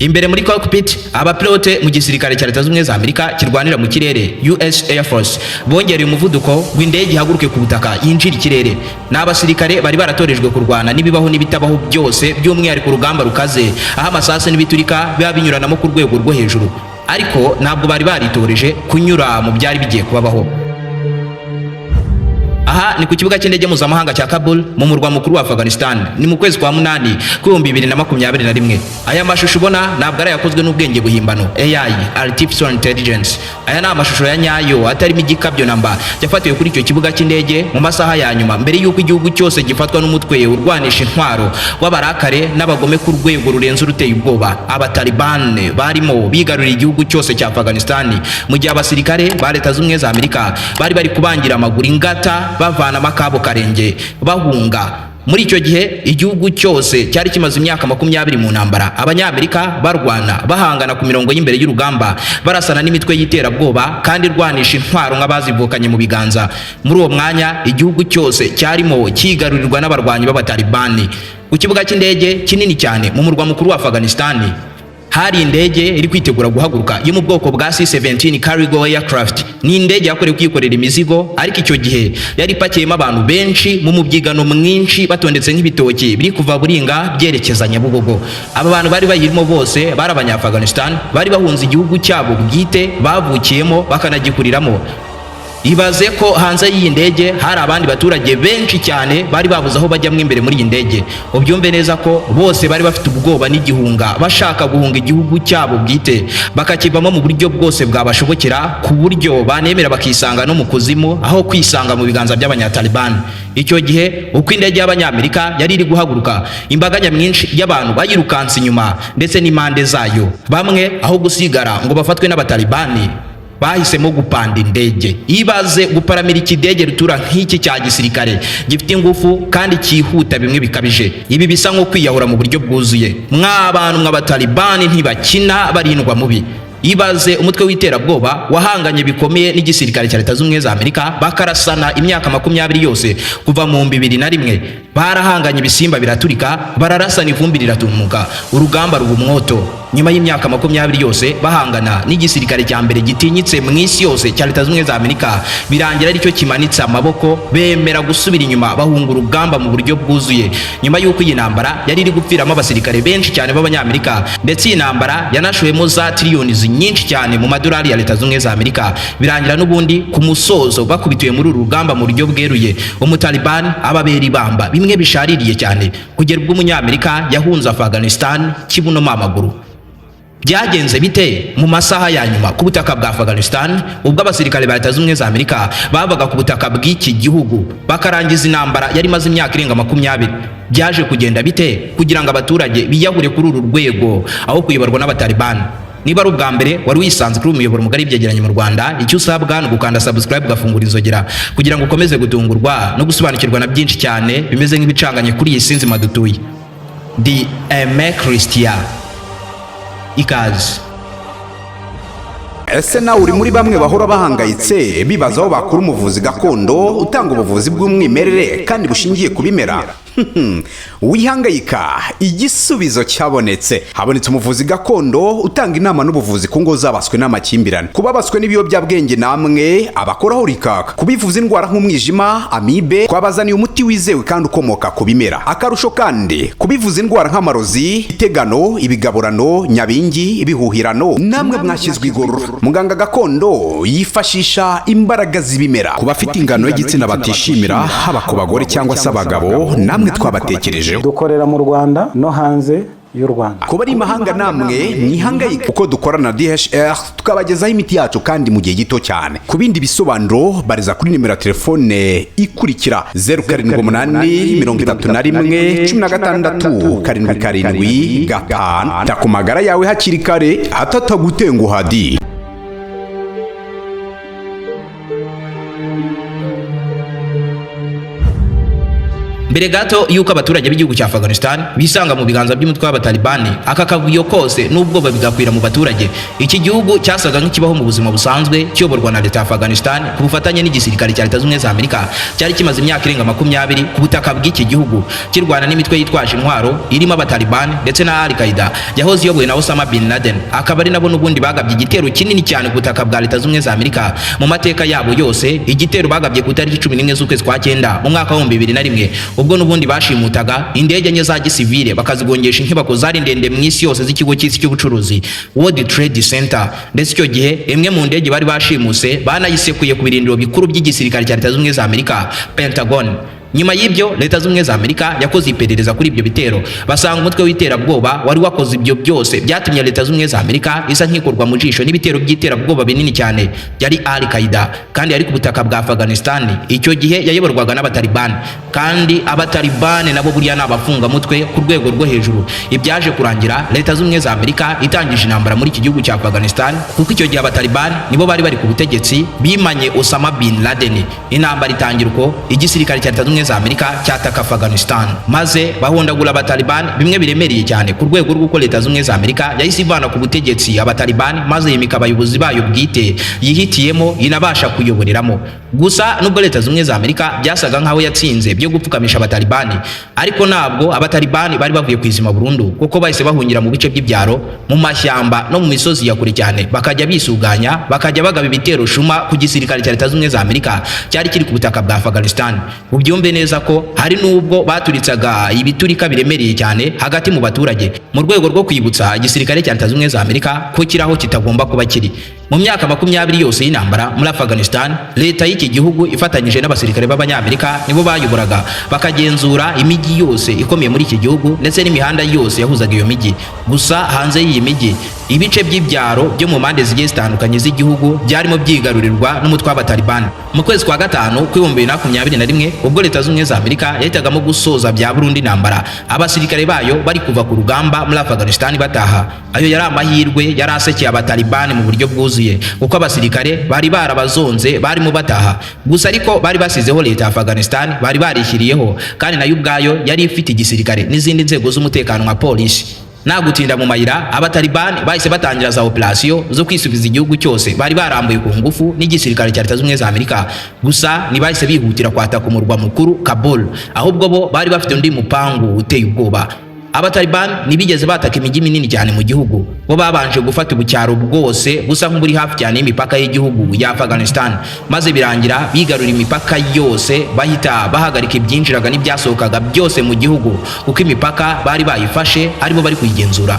Imbere muri cockpit, abapilote mu gisirikare cya Leta Zunze Ubumwe za Amerika kirwanira mu kirere, US Air Force, bongereye umuvuduko ngo indege ihaguruke ku butaka yinjire ikirere. Ni abasirikare bari baratorejwe kurwana n'ibibaho n'ibitabaho byose, by'umwihariko urugamba rukaze, aho amasasu n'ibiturika biba binyuranamo ku rwego rwo hejuru, ariko ntabwo bari baritoreje kunyura mu byari bigiye kubabaho. Aha ni ku kibuga cy'indege mpuzamahanga cya Kabul mu murwa mukuru wa Afghanistan. Ni mu kwezi kwa munani k'ibihumbi 2021. Aya mashusho ubona ntabwo ari ayakozwe n'ubwenge buhimbano, AI, artificial intelligence. Aya ni amashusho ya nyayo atarimo igikabyo namba, yafatiwe kuri icyo kibuga cy'indege mu masaha ya nyuma mbere y'uko igihugu cyose gifatwa n'umutwe urwanisha intwaro w'abarakare n'abagome ku rwego rurenze uruteye ubwoba. Abataliban barimo bigarurira igihugu cyose cya Afghanistan, mu gihe abasirikare ba Leta Zunze Ubumwe za Amerika bari bari kubangira amaguru ingata, bavanamo akabo karenge bahunga. Muri icyo gihe igihugu cyose cyari kimaze imyaka 20 mu ntambara, Abanyamerika barwana bahangana ku mirongo y'imbere y'urugamba, barasana n'imitwe y'iterabwoba kandi irwanisha intwaro nk'abazivukanye mu biganza. Muri uwo mwanya igihugu cyose cyarimo cyigarurirwa n'abarwanyi b'Abatalibani. Ku kibuga cy'indege kinini cyane mu murwa mukuru wa Afghanistan hari indege iri kwitegura guhaguruka yo mu bwoko bwa C-17 cargo aircraft. Ni indege yakorewe kwikorera imizigo, ariko icyo gihe yari ipakiyemo abantu benshi mu mubyigano mwinshi, batondetse nk'ibitoki biri kuva Buringa byerekeza Nyabugogo. Aba bantu bari bayirimo bose bari Abanya-Afghanistan bari bahunze igihugu cyabo bwite bavukiyemo bakanagikuriramo. Ibaze ko hanze y'iyi ndege hari abandi baturage benshi cyane bari babuze aho bajyamo imbere muri iyi ndege. Ubyumve neza ko bose bari bafite ubwoba n'igihunga, bashaka guhunga igihugu cyabo bwite bakakivamo mu buryo bwose bwabashobokera, ku buryo banemera bakisanga no mu kuzimu aho kwisanga mu biganza by'Abanyatalibani. Icyo gihe uko indege y'Abanyamerika yari iri guhaguruka, imbaga nyamwinshi y'abantu bayirukanse inyuma ndetse n'impande zayo. Bamwe aho gusigara ngo bafatwe n'Abatalibani bahisemo gupanda indege. Ibaze guparamira ikidege rutura nk'iki cya gisirikare gifite ingufu kandi cyihuta bimwe bikabije. Ibi bisa nko kwiyahura mu buryo bwuzuye. Mw'abantu mw'Abatalibani ntibakina, barindwa mubi. Ibaze umutwe w'iterabwoba wahanganye bikomeye n'igisirikare cya Leta Zunze Ubumwe za Amerika, bakarasana imyaka 20 yose kuva mu 2001. Barahanganye, ibisimba biraturika, bararasana, ivumbi riratumuka, urugamba ruba umwoto. Nyuma y'imyaka 20 yose bahangana n'igisirikare cya mbere gitinyitse mu isi yose cya Leta Zunze Ubumwe za Amerika, birangira aricyo kimanitse amaboko, bemera gusubira inyuma, bahunga urugamba mu buryo bwuzuye. Nyuma y'uko iyi ntambara yari iri gupfiramo abasirikare benshi cyane b'Abanyamerika, ndetse iyi ntambara yanashoyemo za tiriyoni nyinshi cyane mu madolari ya Leta Zunze Ubumwe za Amerika, birangira n'ubundi ku musozo bakubitiwe muri uru rugamba mu buryo bweruye, Umutaliban ababera ibamba bimwe bishaririye cyane, kugera ubwo Umunyamerika yahunze Afghanistan kibuno amaguru. Byagenze bite mu masaha ya nyuma ku butaka bwa Afghanistan, ubwo abasirikare ba Leta Zunze Ubumwe za Amerika bavaga ku butaka bw'iki gihugu bakarangiza intambara yari imaze imyaka irenga 20? Byaje kugenda bite kugira ngo abaturage biyahure kuri uru rwego aho kuyoborwa n'Abatalibani? Niba ari ubwa mbere wari wisanze kuri umuyoboro mugari w'ibyegeranyo mu Rwanda, icyo usabwa ni ugukanda subscribe, ugafungura inzogera kugira ngo ukomeze gutungurwa no gusobanukirwa na byinshi cyane bimeze nk'ibicanganye kuri iyi si nzima dutuye. Ndi Aime Christian, ikaze. Ese nawe uri muri bamwe bahora bahangayitse bibaza aho bakura umuvuzi gakondo utanga ubuvuzi bw'umwimerere kandi bushingiye ku bimera? Wihangayika, igisubizo cyabonetse. Habonetse umuvuzi gakondo utanga inama n'ubuvuzi ku ngo zabaswe n'amakimbirane, ku babaswe n'ibiyobyabwenge, namwe abakoraho rikaka, kubivuza indwara nk'umwijima, amibe. Twabazaniye umuti wizewe kandi ukomoka ku bimera. Akarusho kandi, kubivuza indwara nk'amarozi, itegano, ibigaburano, nyabingi, ibihuhirano, namwe mwashyizwe igorora. Muganga gakondo yifashisha imbaraga z'ibimera. Ku bafite ingano y'igitsina batishimira, haba ku bagore cyangwa se abagabo, namwe twabatekerejeho. Dukorera mu Rwanda no hanze y'u Rwanda. Ku bari imahanga namwe mwihangayike, kuko dukorana na DHL tukabagezaho imiti yacu kandi mu gihe gito cyane. Ku bindi bisobanuro bariza kuri nimero ya telefone ikurikira: 0783167775. Ta ku magara yawe hakiri kare hatatagutenguha di. Mbere gato y'uko abaturage b'igihugu cya Afghanistan bisanga mu biganza by'umutwe w'Abatalibani, aka kavuyo kose n'ubwoba bigakwira mu baturage, iki gihugu cyasaga nk'ikibaho mu buzima busanzwe, kiyoborwa na leta ya Afghanistan ku bufatanye n'igisirikare cya Leta Zunze Ubumwe za Amerika, cyari kimaze imyaka irenga 20 ku butaka bw'iki gihugu kirwana n'imitwe yitwaje intwaro irimo Abatalibani ndetse na Al Qaeda yahoze iyobowe na Osama bin Laden, akaba ari nabo n'ubundi bagabye igitero kinini cyane ku butaka bwa Leta Zunze Ubumwe za Amerika mu mateka yabo yose, igitero bagabye ku itariki 11 z'ukwezi kwa cyenda mu mwaka wa 2001, ubwo n'ubundi bashimutaga indege enye za gisivile bakazigongesha inyubako zari ndende mu isi yose z'ikigo cy'isi cy'ubucuruzi, World Trade Center. Ndetse icyo gihe imwe mu ndege bari bashimuse banayisekuye ku birindiro bikuru by'igisirikare cya Leta Zunze Ubumwe za Amerika, Pentagon. Nyuma y'ibyo, Leta Zunze Ubumwe za Amerika yakoze iperereza kuri ibyo bitero, basanga umutwe w'iterabwoba wari wakoze ibyo byose byatumye Leta Zunze Ubumwe za Amerika isa nk'ikorwa mu jisho n'ibitero by'iterabwoba binini cyane yari Al Qaeda, kandi yari ku butaka bwa Afghanistan. Icyo gihe yayoborwaga n'Abataliban, kandi Abataliban nabo buriya ni abafungamutwe ku rwego rwo hejuru. Ibyaje kurangira Leta Zunze Ubumwe za Amerika itangije intambara muri iki gihugu cya Afghanistan, kuko icyo gihe Abataliban nibo bari bari ku butegetsi bimanye Osama bin Laden. Intambara itangira uko, igisirikare cya Leta Zunze Ubumwe za Amerika cyataka Afghanistan, maze bahondagura Abataliban bimwe biremereye cyane, ku rwego rw'uko Leta Zunze Ubumwe za Amerika yahise ivana ku butegetsi Abataliban, maze yimika abayobozi bayo bwite yihitiyemo inabasha kuyoboreramo. Gusa nubwo Leta Zunze Ubumwe za Amerika byasaga nkaho yatsinze byo gupfukamisha Abatalibani, ariko ntabwo Abatalibani bari bavuye ku izima burundu, kuko bahise bahungira mu bice by'ibyaro, mu mashyamba no mu misozi ya kure cyane, bakajya bisuganya, bakajya bagaba ibitero shuma ku gisirikare cya Leta Zunze Ubumwe za Amerika cyari kiri ku butaka bwa Afghanistan. Ubyumve neza ko hari n'ubwo baturitsaga ibiturika biremereye cyane hagati mu baturage, mu rwego rwo kwibutsa igisirikare cya Leta Zunze Ubumwe za Amerika ko kiri aho kitagomba kuba kiri. Mu myaka 20 yose y'intambara muri Afghanistan, leta y'iki gihugu ifatanyije n'abasirikare b'Abanyamerika nibo bayoboraga, bakagenzura imijyi yose ikomeye muri iki gihugu ndetse n'imihanda yose yahuzaga iyo mijyi. Gusa hanze y'iyi mijyi, ibice by'ibyaro byo mu mpande zigiye zitandukanye z'igihugu byarimo byigarurirwa n'umutwe w'Abataliban. Mu kwezi kwa gatanu ku 2021, ubwo Leta Zunze Ubumwe za Amerika yahitagamo gusoza bya burundu intambara, abasirikare bayo bari kuva ku rugamba muri Afghanistan bataha, ayo yari amahirwe yari asekeye Abataliban mu buryo bwuzuye, kuko abasirikare bari barabazonze barimo bataha. Gusa ariko bari basizeho leta ya Afghanistan bari barishyiriyeho, kandi nayo ubwayo yari ifite igisirikare n'izindi nzego z'umutekano nka polisi. Nta gutinda mu mayira, Abataliban bahise batangira za operasiyo zo kwisubiza igihugu cyose bari barambuye ku ngufu n'igisirikare cya Leta Zunze Ubumwe za Amerika. Gusa ntibahise bihutira kwataka umurwa mukuru Kabul, ahubwo bo bari bafite undi mupangu uteye ubwoba. Abataliban ntibigeze bataka imijyi minini cyane mu gihugu. Bo babanje gufata ubucyaro bwose busa nk'uburi hafi cyane y'imipaka y'igihugu ya Afghanistan, maze birangira bigarura imipaka yose, bahita bahagarika ibyinjiraga n'ibyasohokaga byose mu gihugu, kuko imipaka bari bayifashe, aribo bari kuyigenzura.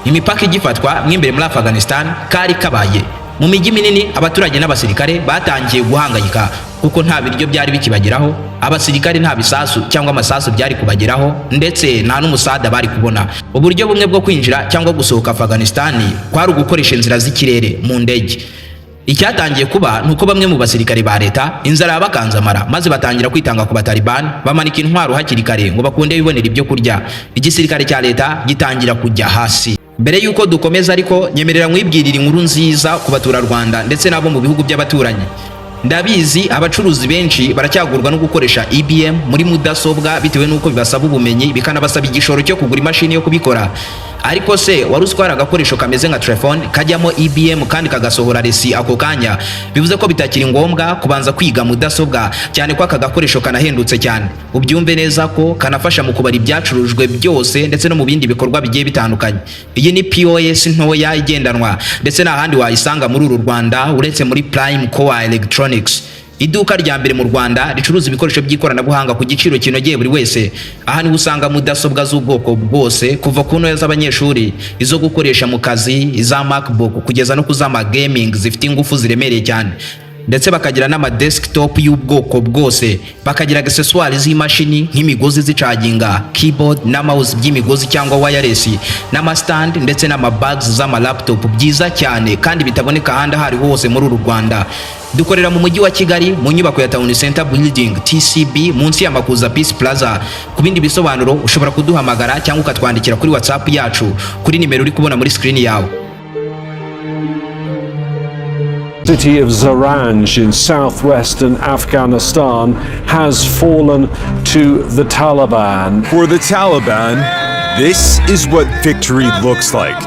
Imipaka igifatwa, mo imbere muri Afghanistan kari kabaye. Mu mijyi minini abaturage n'abasirikare batangiye guhangayika, kuko nta biryo byari bikibageraho, abasirikare nta bisasu cyangwa amasasu byari kubageraho, ndetse nta n'umusada bari kubona. Uburyo bumwe bwo kwinjira cyangwa gusohoka Afghanistan kwari ugukoresha inzira z'ikirere mu ndege. Icyatangiye kuba ni uko bamwe mu basirikare ba leta inzara yabakanze amara, maze batangira kwitanga ku Bataliban, bamanika intwaro hakiri kare ngo bakunde bibonera ibyo kurya. Igisirikare cya leta gitangira kujya hasi. Mbere y'uko dukomeza ariko, nyemerera nkwibwirira inkuru nziza ku baturarwanda ndetse n'abo mu bihugu by'abaturanyi. Ndabizi abacuruzi benshi baracyagurwa no gukoresha EBM muri mudasobwa, bitewe n'uko bibasaba ubumenyi, bikanabasaba igishoro cyo kugura imashini yo kubikora. Ariko se wari uzi ko hari agakoresho kameze nka telefone kajyamo EBM kandi kagasohora resi ako kanya? Bivuze ko bitakiri ngombwa kubanza kwiga mudasobwa, cyane ko aka gakoresho kanahendutse cyane. Ubyumve neza ko kanafasha mu kubara ibyacurujwe byose ndetse no mu bindi bikorwa bigiye bitandukanye. Iyi ni POS ntoya igendanwa, ndetse nta handi wayisanga muri uru Rwanda uretse muri Prime Core Electronics, iduka rya mbere mu Rwanda ricuruza ibikoresho by'ikoranabuhanga ku giciro kinogeye buri wese. Aha niho usanga mudasobwa z'ubwoko bwose, kuva ku ntoya z'abanyeshuri, izo gukoresha mu kazi, iza MacBook, kugeza no ku z'ama gaming zifite ingufu ziremereye cyane, ndetse bakagira n'ama desktop y'ubwoko bwose, bakagira accessoires z'imashini nk'imigozi zicaginga, keyboard na mouse by'imigozi cyangwa wireless, n'ama stand ndetse n'ama bags z'ama laptop byiza cyane kandi bitaboneka ahandi aho ariho hose muri uru Rwanda. Dukorera mu mujyi wa Kigali, mu nyubako ya Town Center Building, TCB, munsi ya Makuza Peace Plaza. Ku bindi bisobanuro ushobora kuduhamagara cyangwa ukatwandikira kuri WhatsApp yacu kuri nimero uri kubona muri screen yawe. City of Zaranj in southwestern Afghanistan has fallen to the Taliban. For the Taliban, this is what victory looks like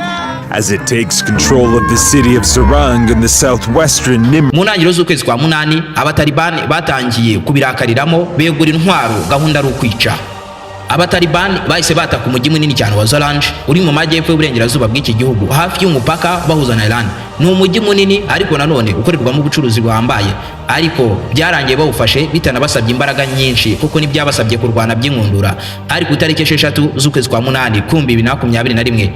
as it takes control of the city of Zaranj in the southwestern Nimroz Mu ntangiriro z'ukwezi kwa munani, Abatalibani batangiye kubirakariramo, begura intwaro, gahunda ari ukwica. Abatalibani bahise bataka umujyi munini cyane wa Zaranj uri mu majyepfo y'uburengerazuba bw'iki gihugu, hafi y'umupaka bahuza na Iran. Ni umujyi munini ariko nanone ukorerwamo ubucuruzi buhambaye, ariko byarangiye bawufashe bitanabasabye imbaraga nyinshi, kuko ntibyabasabye kurwana by'inkundura. Ariko itariki 6 z'ukwezi kwa munani 2021,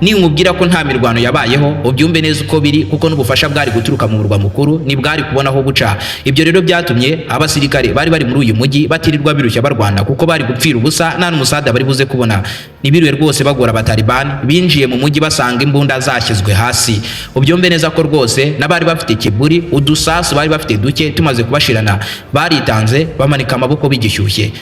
ninkubwira ko nta mirwano yabayeho, ubyumve neza uko biri, kuko n'ubufasha bwari guturuka mu murwa mukuru ntibwari kubona aho buca. Ibyo rero byatumye abasirikare bari bari muri uyu mujyi batirirwa birushya barwana, kuko bari gupfira ubusa, nta n'umusada bari buze kubona. Ntibiriwe rwose bagora Abatalibani, binjiye mu mujyi basanga imbunda zashyizwe hasi. Ubyumve neza ko rwose n'abari bafite kiburi, udusasu bari bafite duke tumaze kubashirana, baritanze bamanika amaboko bigishyushye.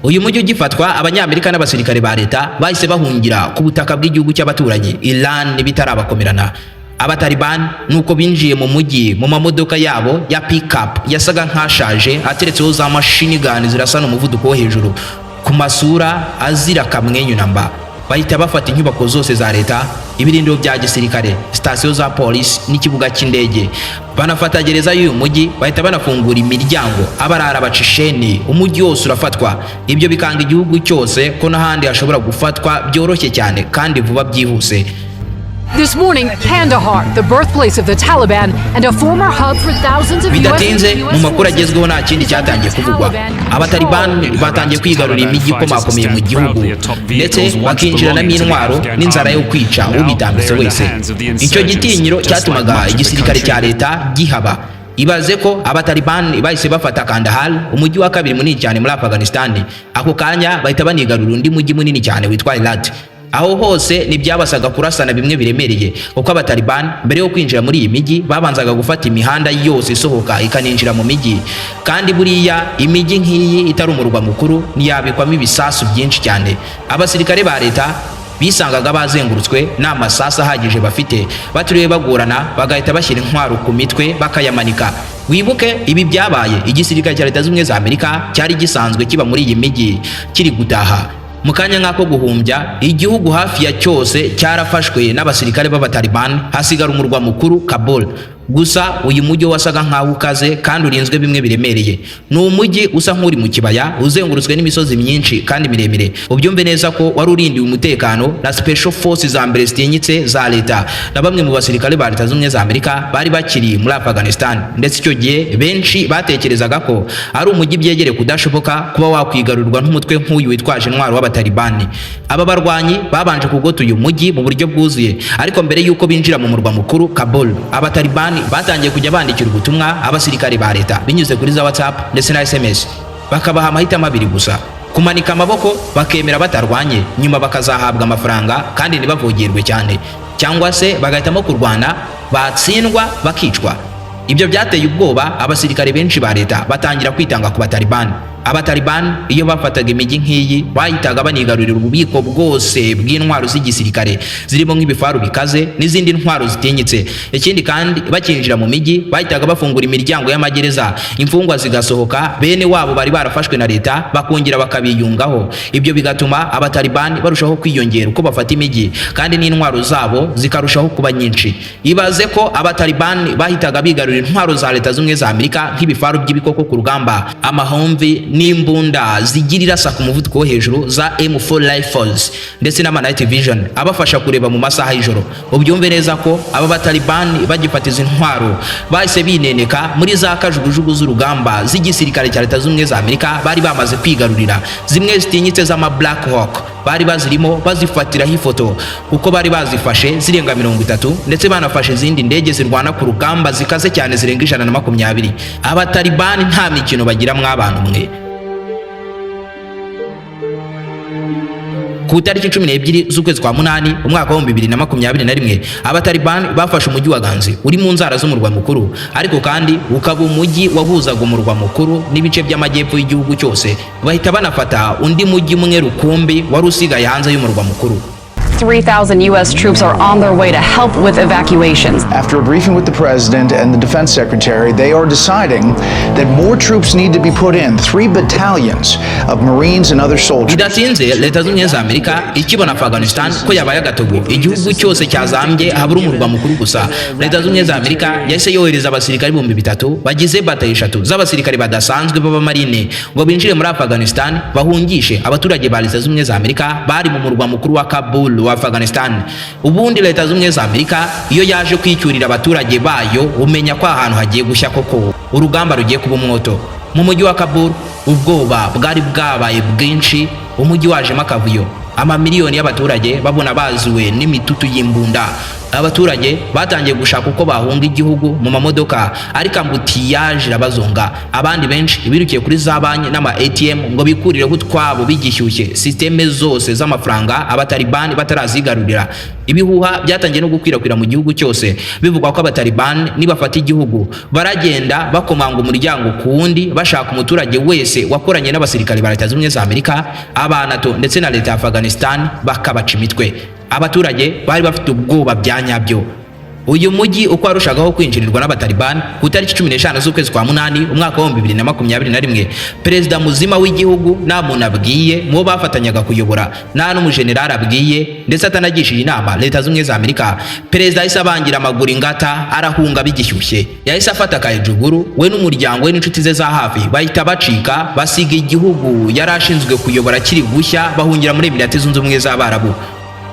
Uyu mujyi ugifatwa, Abanyamerika n'abasirikare ba leta bahise bahungira ku butaka bw'igihugu cy'abaturanyi Iran bitarabakomerana. Abataliban nuko binjiye mu mujyi mu mamodoka yabo ya pick-up yasaga nk'ashaje, ateretseho za machine gun zirasana umuvuduko wo hejuru, ku masura azira akamwenyu namba. Bahita bafata inyubako zose za leta, ibirindiro bya gisirikare, sitasiyo za polisi n'ikibuga cy'indege, banafata gereza y'uyu mujyi, bahita banafungura imiryango, abarara baca isheni, umujyi wose urafatwa. Ibyo bikanga igihugu cyose ko n'ahandi hashobora gufatwa byoroshye cyane kandi vuba byihuse. This morning, Kandahar, the birthplace of the Taliban and a former hub for thousands of Bidatinze, mu makuru agezweho nta kindi cyatangiye kuvugwa. Abatalibani batangiye kwigarurira imijyi ikomakomeye mu gihugu, ndetse bakinjiranamo intwaro n'inzara yo kwica ubitambitse wese. Icyo gitinyiro cyatumaga igisirikare cya leta gihaba. Ibaze ko Abatalibani bahise bafata Kandahar, umujyi wa kabiri munini cyane muri Afghanistan. Ako kanya bahita banigarurira undi mujyi munini cyane witwa Herat. Aho hose ntibyabasaga kurasana bimwe biremereye, kuko Abataliban mbere yo kwinjira muri iyi mijyi babanzaga gufata imihanda yose isohoka ikaninjira mu mijyi. Kandi buriya imijyi nk'iyi itari umurwa mukuru ntiyabikwamo ibisasu byinshi cyane. Abasirikare ba leta bisangaga bazengurutswe n'amasasu ahagije bafite, batiriwe bagorana, bagahita bashyira intwaro ku mitwe bakayamanika. Wibuke ibi byabaye igisirikare cya Leta Z'Ubumwe za Amerika cyari gisanzwe kiba muri iyi mijyi kiri gutaha. Mu kanya nk'ako guhumbya, igihugu hafi ya cyose cyarafashwe n'abasirikare b'Abataliban, hasigara umurwa mukuru Kabul gusa. Uyu mujyi wasaga nk'aho ukaze kandi urinzwe bimwe biremereye. Ni umujyi usa nk'uri mu kibaya, uzengurutswe n'imisozi myinshi kandi miremire. Ubyumve neza ko wari urindiwe umutekano na special forces za mbere zitinyitse za leta na bamwe mu basirikare ba Leta Z'Ubumwe za Amerika bari bakiri muri Afghanistan. Ndetse icyo gihe benshi batekerezaga ko ari umujyi byegereye kudashoboka kuba wakwigarurwa n'umutwe nk'uyu witwaje intwaro w'Abatalibani. Aba barwanyi babanje kugota uyu mujyi mu buryo bwuzuye, ariko mbere y'uko binjira mu murwa mukuru Kabul, Abatalibani batangiye kujya bandikira ubutumwa abasirikare ba leta binyuze kuri za WhatsApp ndetse na SMS, bakabaha amahitamo abiri gusa: kumanika amaboko bakemera batarwanye, nyuma bakazahabwa amafaranga kandi ntibavogerwe cyane, cyangwa se bagahitamo kurwana, batsindwa bakicwa. Ibyo byateye ubwoba abasirikare benshi ba leta, batangira kwitanga ku Batalibani. Abataliban iyo bafataga imijyi nk'iyi, bahitaga banigarurira ububiko bwose bw'intwaro z'igisirikare, zirimo nk'ibifaru bikaze n'izindi ntwaro zitinyitse. Ikindi kandi, bakinjira mu mijyi bahitaga bafungura imiryango y'amagereza, imfungwa zigasohoka, bene wabo bari barafashwe na leta bakongera bakabiyungaho. Ibyo bigatuma Abataliban barushaho kwiyongera uko bafata imijyi, kandi n'intwaro zabo zikarushaho kuba nyinshi. Ibaze ko Abataliban bahitaga bigarurira intwaro za Leta Z'Ubumwe za Amerika, nk'ibifaru by'ibikoko ku rugamba, amahomvi n'imbunda zigira irasa ku muvuduko wo hejuru za M4 rifles, ndetse n'ama night vision abafasha kureba mu masaha y'ijoro. Ubyumve neza ko aba Bataliban bagifata izi ntwaro bahise bineneka muri za kajugujugu z'urugamba z'igisirikare cya Leta Z'Ubumwe za Amerika bari bamaze kwigarurira, zimwe zitinyitse z'ama Black Hawk. Bari bazirimo bazifatiraho ifoto, kuko bari bazifashe zirenga 30, ndetse banafashe izindi ndege zirwana ku rugamba zikaze cyane zirenga 120. Abatalibani nta mikino bagira mw'abantu mwe. Ku itariki 12 z'ukwezi kwa munani umwaka wa 2021, Abataliban bafashe umujyi wa Ganzi uri mu nzara z'umurwa mukuru, ariko kandi ukaba umujyi wahuzaga umurwa mukuru n'ibice by'amajyepfo y'igihugu cyose. Bahita banafata undi mujyi umwe rukumbi wari usigaye hanze y'umurwa mukuru. 3,000 U.S. troops are on their way to help with evacuations. After a briefing with the president and the defense secretary, they are deciding that more troops need to be put in, three battalions of Marines and other soldiers. Bidatinze, Leta Zunze Ubumwe za Amerika ikibona Afghanistan ko yabaye agatogo, igihugu cyose cyazambye, habura umurwa mukuru gusa, Leta Zunze Ubumwe za Amerika yahise yohereza abasirikare 3000 bagize batayo eshatu z'abasirikare badasanzwe b'abamarine ngo binjire muri Afghanistan, bahungishe abaturage ba Leta Zunze Ubumwe za Amerika bari mu murwa mukuru wa Kabul wa Afghanistan. Ubundi Leta Zunze Ubumwe za Amerika iyo yaje kwicyurira abaturage bayo, umenya ko ahantu hagiye gushya koko, urugamba rugiye kuba umwoto. Mu mujyi wa Kabul ubwoba bwari bwabaye bwinshi, umujyi wajemo akavuyo, amamiliyoni y'abaturage babona bazuwe n'imitutu y'imbunda. Abaturage batangiye gushaka uko bahunga igihugu mu mamodoka, ariko embouteillage irabazonga. Abandi benshi birukiye kuri za banki n'ama ATM ngo bikurireho utwabo bigishyushye, système zose z'amafaranga Abatalibani batarazigarurira. Ibihuha byatangiye no gukwirakwira mu gihugu cyose, bivugwa ko Abatalibani nibafata igihugu baragenda bakomanga umuryango ku wundi, bashaka umuturage wese wakoranye n'abasirikare ba Leta Zunze Ubumwe za Amerika, aba NATO ndetse na leta ya Afghanistan, bakabaca imitwe. Abaturage bari bafite ubwoba bya nyabyo. Uyu mujyi uko warushagaho kwinjirirwa n'Abatalibani, ku itariki 15 z'ukwezi kwa munani umwaka wa 2021, perezida muzima w'igihugu nta muntu abwiye mu bo bafatanyaga kuyobora, nta n'umujenerali abwiye, ndetse atanagishije inama Leta Zunze Ubumwe za Amerika, perezida yahise abangira amaguru ingata, arahunga bigishyushye. Yahise afata akayejuguru, we n'umuryango we n'inshuti ze za hafi, bahita bacika, basiga igihugu yari ashinzwe kuyobora kiri gushya, bahungira muri Emirati Zunze Ubumwe z'Abarabu.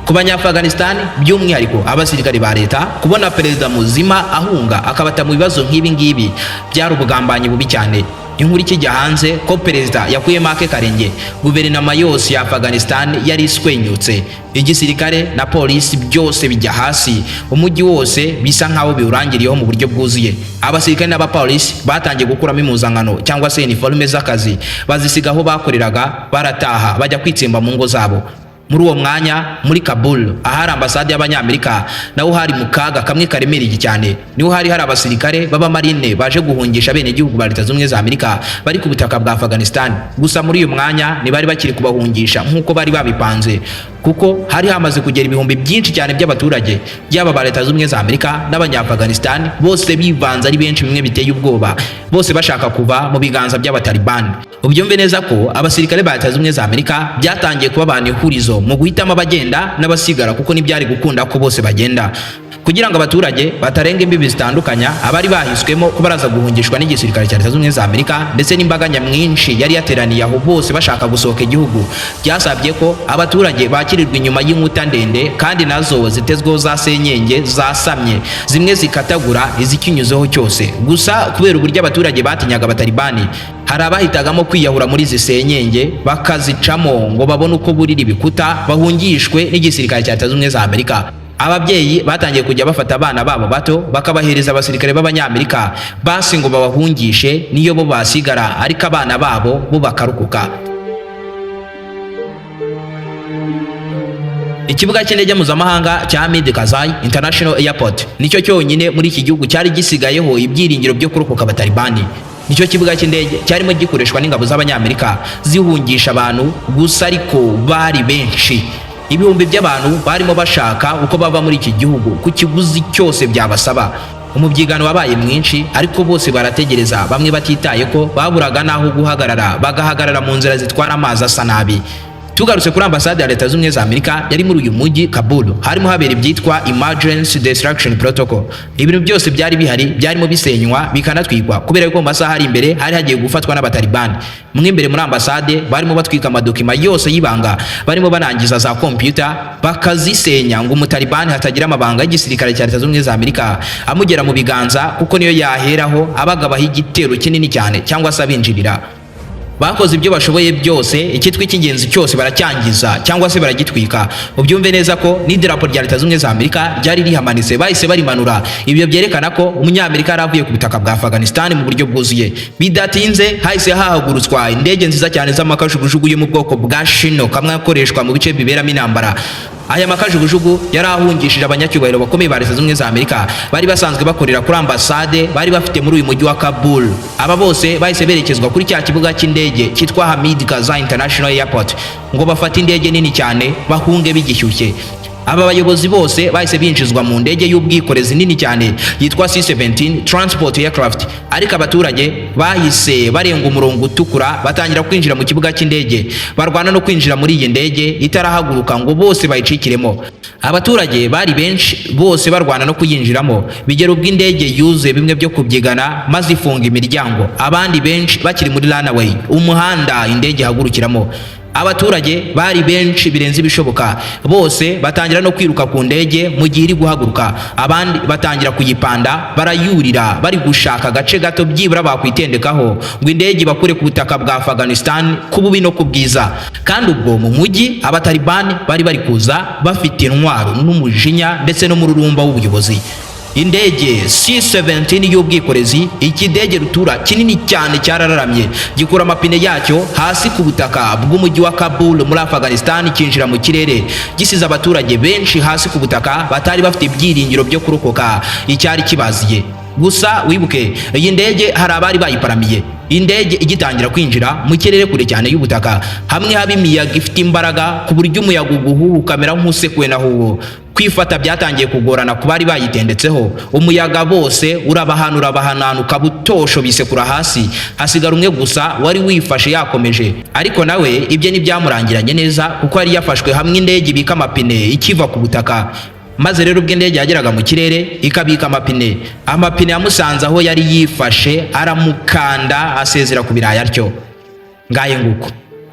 Ku Banyafghanistan, by'umwihariko abasirikari ba leta, kubona perezida muzima ahunga akabata mu bibazo nk'ibi ngibi byari ubugambanyi bubi cyane. Inkuru ikijya hanze ko perezida yakuyemo ake karenge, guverinoma yose ya Afghanistan yari iswenyutse, igisirikare na polisi byose bijya hasi, umujyi wose bisa nkaho biwurangiriyeho mu buryo bwuzuye. Abasirikare n'abapolisi batangiye gukuramo impuzankano cyangwa se uniforme z'akazi, bazisiga aho bakoreraga, barataha, bajya kwitsemba mu ngo zabo. Muri uwo mwanya, muri Kabul ahari ambasade y'Abanyamerika naho hari mu kaga kamwe karemereye cyane. Niho hari hari abasirikare b'abamarine baje guhungisha abenegihugu ba Leta Zunze Ubumwe za Amerika bari ku butaka bwa Afghanistan. Gusa muri uyu mwanya ntibari bakiri kubahungisha nk'uko bari babipanze, kuko hari hamaze kugera ibihumbi byinshi cyane by'abaturage, byaba ba Leta Zunze Ubumwe za Amerika n'Abanyafghanistan, bose bivanze ari benshi bimwe biteye ubwoba, bose bashaka kuva mu biganza by'Abatalibani. Ubyumve neza ko abasirikare ba Leta Zunze Ubumwe za Amerika byatangiye kuba abantu ihurizo mu guhitamo abagenda n'abasigara, kuko ntibyari gukunda ko bose bagenda. Kugira ngo abaturage batarenga imbibi zitandukanya abari bahiswemo ko baraza guhungishwa n'igisirikare cya Leta Zunze Ubumwe za Amerika ndetse n'imbaga nyamwinshi yari yateraniye aho, bose bashaka gusohoka igihugu, byasabye ko abaturage bakirirwa inyuma y'inkuta ndende, kandi nazo zitezweho za senyenge zasamye, zimwe zikatagura izikinyuzeho cyose. Gusa kubera uburyo abaturage batinyaga Abatalibani, hari abahitagamo kwiyahura muri izi senyenge bakazicamo ngo babone uko burira ibikuta, bahungishwe n'igisirikare cya Leta Zunze Ubumwe za Amerika. Ababyeyi batangiye kujya bafata abana babo bato bakabahereza abasirikare b'Abanyamerika, basi ngo babahungishe, niyo bo basigara ariko abana babo bo bakarokoka. Ikibuga cy'indege mpuzamahanga cya Hamid Karzai International Airport nicyo cyonyine muri iki gihugu cyari gisigayeho ibyiringiro byo kurokoka Abatalibani. Nicyo kibuga cy'indege cyarimo gikoreshwa n'ingabo z'Abanyamerika zihungisha abantu gusa, ariko bari benshi. Ibihumbi by'abantu barimo bashaka uko bava muri iki gihugu ku kiguzi cyose byabasaba. Umubyigano wabaye mwinshi, ariko bose barategereza, bamwe batitaye ko baburaga n'aho guhagarara, bagahagarara mu nzira zitwara amazi asa nabi. Tugarutse kuri ambasade ya Leta Zunze Ubumwe za Amerika yari muri uyu mujyi Kabul, harimo habera ibyitwa emergency destruction protocol. Ibintu byose byari bihari byarimo bisenywa bikanatwikwa, kubera ko mu masaha ari imbere hari hagiye gufatwa n'Abatalibani. Mwe imbere muri ambasade barimo batwika amadokima yose y'ibanga, barimo banangiza za computer bakazisenya, ngo Umutalibani hatagira amabanga y'igisirikare cya Leta Zunze Ubumwe za Amerika amugera mu biganza, kuko niyo yaheraho abagabaho igitero kinini cyane cyangwa se abinjirira. Bakoze ibyo bashoboye byose, icyitwa icy'ingenzi cyose baracyangiza cyangwa se baragitwika. Ubyumve neza ko n'idarapo rya Leta Zunze Ubumwe za Amerika ryari rihamanitse bahise barimanura. Ibyo byerekana ko Umunyamerika yari avuye ku butaka bwa Afghanistan mu buryo bwuzuye. Bidatinze hahise hahagurutswa indege nziza cyane z'amakajugujugu yo mu bwoko bwa Chinook, kamwe akoreshwa mu bice biberamo intambara. Aya makajugujugu yari ahungishije abanyacyubahiro bakomeye ba Leta Zunze Ubumwe za Amerika bari basanzwe bakorera kuri ambasade bari bafite muri uyu mujyi wa Kabul. Aba bose bahise berekezwa kuri cya kibuga cy'indege cyitwa Hamid Karzai International Airport ngo bafate indege nini cyane, bahunge bigishyushye. Aba bayobozi bose bahise binjizwa mu ndege y'ubwikorezi nini cyane yitwa C-17 Transport Aircraft, ariko abaturage bahise barenga umurongo utukura, batangira kwinjira mu kibuga cy'indege, barwana no kwinjira muri iyi ndege itarahaguruka ngo bose bayicikiremo. Abaturage bari benshi, bose barwana no kuyinjiramo, bigera ubwo indege yuzuye bimwe byo kubyigana, maze ifunga imiryango, abandi benshi bakiri muri runway, umuhanda indege ihagurukiramo. Abaturage bari benshi birenze ibishoboka, bose batangira no kwiruka ku ndege mu gihe iri guhaguruka, abandi batangira kuyipanda, barayurira, bari gushaka agace gato byibura bakwitendekaho ngo indege ibakure ku butaka bwa Afghanistan ku bubi no ku bwiza. Kandi ubwo mu mujyi Abatalibani bari bari kuza bafite intwaro n'umujinya ndetse n'umururumba w'ubuyobozi. Indege C-17 y'ubwikorezi, ikidege rutura kinini cyane, cyarararamye, gikura amapine yacyo hasi ku butaka bw'umujyi wa Kabul muri Afghanistan, kinjira mu kirere gisize abaturage benshi hasi ku butaka batari bafite ibyiringiro byo kurokoka icyari kibaziye. Gusa wibuke, iyi ndege hari abari bayiparamiye. Indege igitangira kwinjira mu kirere kure cyane y'ubutaka, hamwe haba imiyaga ifite imbaraga ku buryo umuyaga uguhuha ukamera nk'usekuwe na huwo, kwifata byatangiye kugorana ku bari bayitendetseho. Umuyaga bose urabahana, urabahanana, ukaba utosho, bisekura hasi, hasigara umwe gusa wari wifashe yakomeje, ariko nawe ibye ntibyamurangiranye neza kuko yari yafashwe hamwe indege ibika amapine ikiva ku butaka. Maze rero ubwo indege yageraga mu kirere ikabika amapine, amapine yamusanze aho yari yifashe, aramukanda, asezera ku birayi atyo. Ngaye nguko.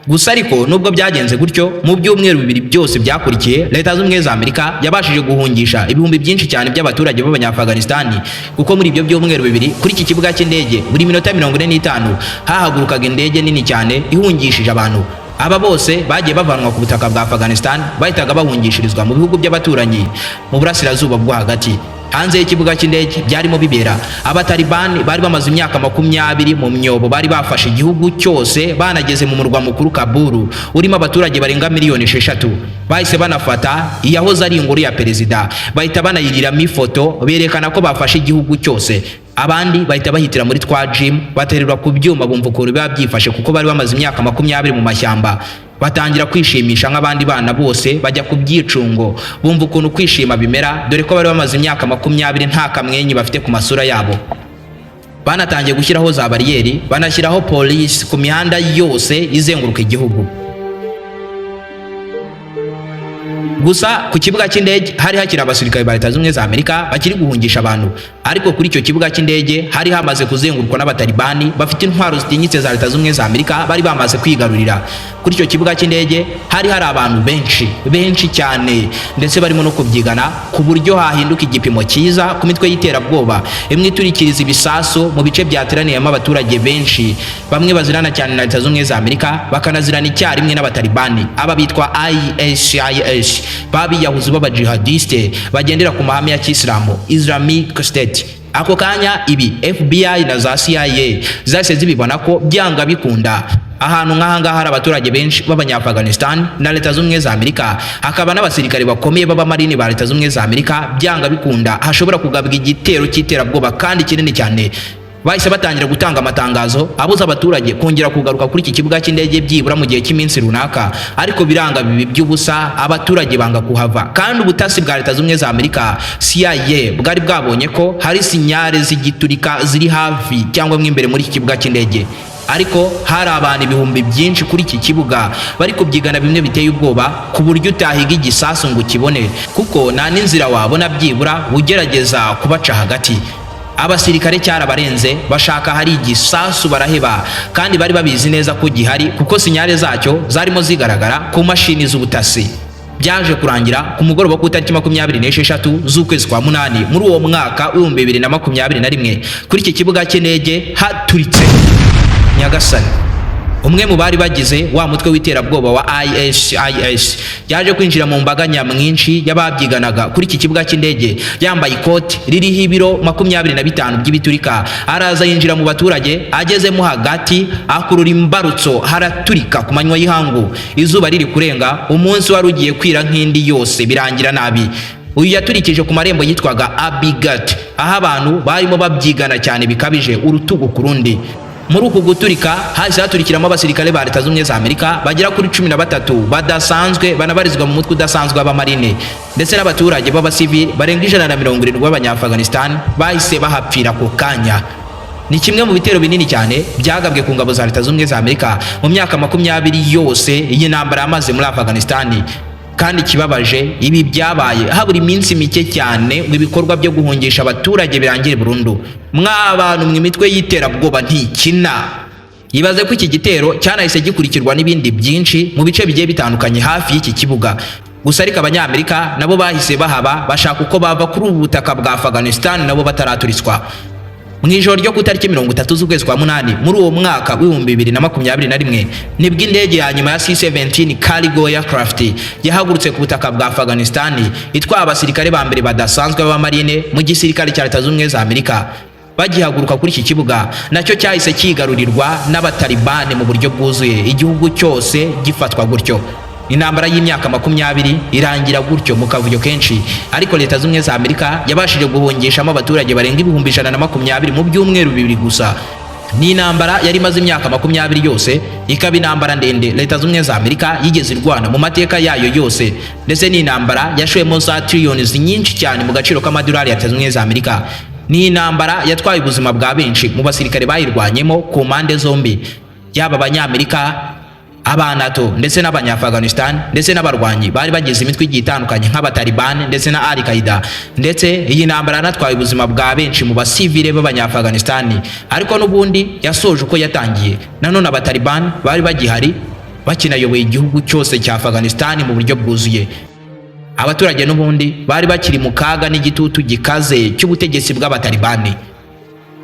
Gusa ariko nubwo byagenze gutyo, mu byumweru 2 byose byakurikiye, Leta z'Ubumwe za Amerika yabashije guhungisha ibihumbi byinshi cyane by'abaturage b'Abanyafghanistan, kuko muri ibyo byumweru 2 kuri iki kibuga cy'indege buri minota 45 hahagurukaga indege nini cyane ihungishije abantu. Aba bose bagiye bavanwa ku butaka bwa Afghanistan bahitaga bahungishirizwa mu bihugu by'abaturanyi mu Burasirazuba bwo Hagati. Hanze y'ikibuga cy'indege byarimo bibera, Abatalibani bari bamaze imyaka 20 mu myobo bari bafashe igihugu cyose, banageze mu murwa mukuru Kabul urimo abaturage barenga miliyoni 6. Bahise banafata iyahoze ari ingoro ya perezida, bahita banayiriramo ifoto berekana ko bafashe igihugu cyose. Abandi bahita bahitira muri twa gym, batererwa ku byuma, bumva ukuntu biba byifashe, kuko bari bamaze imyaka 20 mu mashyamba. Batangira kwishimisha nk'abandi bana bose, bajya ku byicungo, bumva ukuntu kwishima bimera, dore ko bari bamaze imyaka 20 nta kamwenyu bafite ku masura yabo. Banatangiye gushyiraho za bariyeri, banashyiraho polisi ku mihanda yose izenguruka igihugu. Gusa ku kibuga cy'indege hari hakiri abasirikare ba Leta z'Ubumwe za Amerika bakiri guhungisha abantu, ariko kuri icyo kibuga cy'indege hari hamaze kuzengurukwa n'Abatalibani bafite intwaro zitinyitse za Leta z'Ubumwe za Amerika bari bamaze kwigarurira. Kuri icyo kibuga cy'indege hari hari abantu benshi benshi cyane, ndetse barimo no kubyigana ku buryo hahinduka igipimo cyiza ku mitwe y'iterabwoba imwe iturikiriza ibisasu mu bice byateraniyemo abaturage benshi, bamwe bazirana cyane na Leta z'Ubumwe za Amerika, bakanazirana icyarimwe n'Abatalibani. Aba bitwa ISIS, babiyahuzi b'abajihadiste bagendera ku mahame ya Kisilamu, Islamic State. Ako kanya ibi FBI na za CIA zahise zibibona ko byanga bikunda ahantu nk'aha ngaha hari abaturage benshi b'Abanyafghanistan na Leta z'Ubumwe za Amerika, hakaba n'abasirikare bakomeye b'abamarini ba Leta z'Ubumwe za Amerika, byanga bikunda hashobora kugabwa igitero cy'iterabwoba kandi kinini cyane. Bahise batangira gutanga amatangazo abuza abaturage kongera kugaruka kuri iki kibuga cy'indege byibura mu gihe cy'iminsi runaka, ariko biranga bibi by'ubusa, abaturage banga kuhava. Kandi ubutasi bwa Leta z'Ubumwe za Amerika, CIA, bwari bwabonye ko hari sinyare z'igiturika ziri hafi cyangwa mo imbere muri iki kibuga cy'indege, ariko hari abantu ibihumbi byinshi kuri iki kibuga bari kubyigana bimwe biteye ubwoba, ku buryo utahiga igisasu ngo ukibone, kuko nta n'inzira wabona byibura ugerageza kubaca hagati. Abasirikare cyarabarenze, bashaka hari igisasu baraheba, kandi bari babizi neza ko gihari kuko sinyare zacyo zarimo zigaragara ku mashini z'ubutasi. Byaje kurangira ku mugoroba ku itariki 26 z'ukwezi kwa munani muri uwo mwaka w'2021, kuri iki kibuga cy'indege haturitse. Nyagasani! Umwe mu bari bagize wa mutwe w'iterabwoba wa ISIS yaje kwinjira mu mbaga nyamwinshi y'ababyiganaga kuri iki kibuga cy'indege, yambaye ikoti ririho ibiro 25 by'ibiturika, araza yinjira mu baturage, agezemo hagati akurura imbarutso, haraturika ku manywa y'ihangu, izuba riri kurenga, umunsi wari ugiye kwira nk'indi yose, birangira nabi. Uyu yaturikije ku marembo yitwaga Abigat, aho abantu barimo babyigana cyane bikabije, urutugu ku rundi. Muri uku guturika hahise haturikiramo abasirikare ba Leta Zunze Ubumwe za Amerika bagera kuri 13 badasanzwe, banabarizwa mu mutwe udasanzwe w'abamarine, ndetse n'abaturage b'abasivili barenga 170 b'Abanya-Afghanistan bahise bahapfira ako kanya. Ni kimwe mu bitero binini cyane byagabwe ku ngabo za Leta Zunze Ubumwe za Amerika mu myaka 20 yose iyi ntambara yamaze muri Afghanistan. Kandi ikibabaje, ibi byabaye habura iminsi mike cyane ngo ibikorwa byo guhungisha abaturage birangire burundu. Mw'abantu mwe, imitwe y'iterabwoba ntikina. Ibaze ko iki gitero cyanahise gikurikirwa n'ibindi byinshi mu bice bigiye bitandukanye hafi y'iki kibuga gusa. Ariko Abanyamerika nabo bahise bahaba, bashaka uko bava kuri ubu butaka bwa Afghanistan nabo bataraturiswa. Mu ijoro ryo ku itariki 30 z'ukwezi kwa munani muri uwo mwaka w'2021, nibwo indege ya nyuma ya C-17 cargo aircraft yahagurutse ku butaka bwa Afghanistan, itwaye abasirikare ba mbere badasanzwe b'abamarine mu gisirikare cya Leta Zunze Ubumwe za Amerika. Bagihaguruka kuri iki kibuga, nacyo cyahise kigarurirwa n'Abatalibani mu buryo bwuzuye, igihugu cyose gifatwa gutyo. Intambara y'imyaka 20 irangira gutyo mu kavuyo kenshi, ariko Leta Zunze Ubumwe za Amerika yabashije guhungishamo abaturage barenga 120,000 mu byumweru 2 gusa. Ni intambara yari imaze imyaka 20 yose, ikaba intambara ndende Leta Zunze Ubumwe za Amerika yigeze irwana mu mateka yayo yose, ndetse ni intambara yashoyemo za trillions nyinshi cyane mu gaciro k'amadolari ya Leta Zunze Ubumwe za Amerika. Ni intambara yatwaye ubuzima bwa benshi mu basirikare bayirwanyemo ku mpande zombi, yaba Abanyamerika, Abanato ndetse n'Abanya-Afghanistan, ndetse n'abarwanyi bari bagize imitwe igiye itandukanye nk'Abataliban ndetse na Al Qaeda. Ndetse iyi ntambara yanatwaye ubuzima bwa benshi mu basivile b'Abanya-Afghanistan, ariko n'ubundi yasoje uko yatangiye. Nanone Abataliban bari bagihari, bakinayoboye igihugu cyose cya Afghanistan mu buryo bwuzuye. Abaturage n'ubundi bari bakiri mu kaga n'igitutu gikaze cy'ubutegetsi bw'Abatalibani.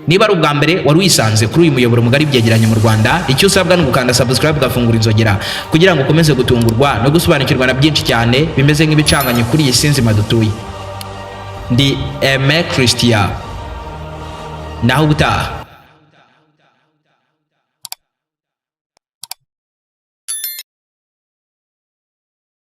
Niba ari ubwa mbere wari wisanze kuri uyu muyoboro mugari byegeranye mu Rwanda, icyo usabwa ni ugukanda subscribe, ugafungura inzogera, kugira ngo ukomeze gutungurwa no gusobanukirwa na byinshi cyane bimeze nk'ibicanganye kuri iyi si nzima dutuye. Ndi Aime Christian, naho ubutaha.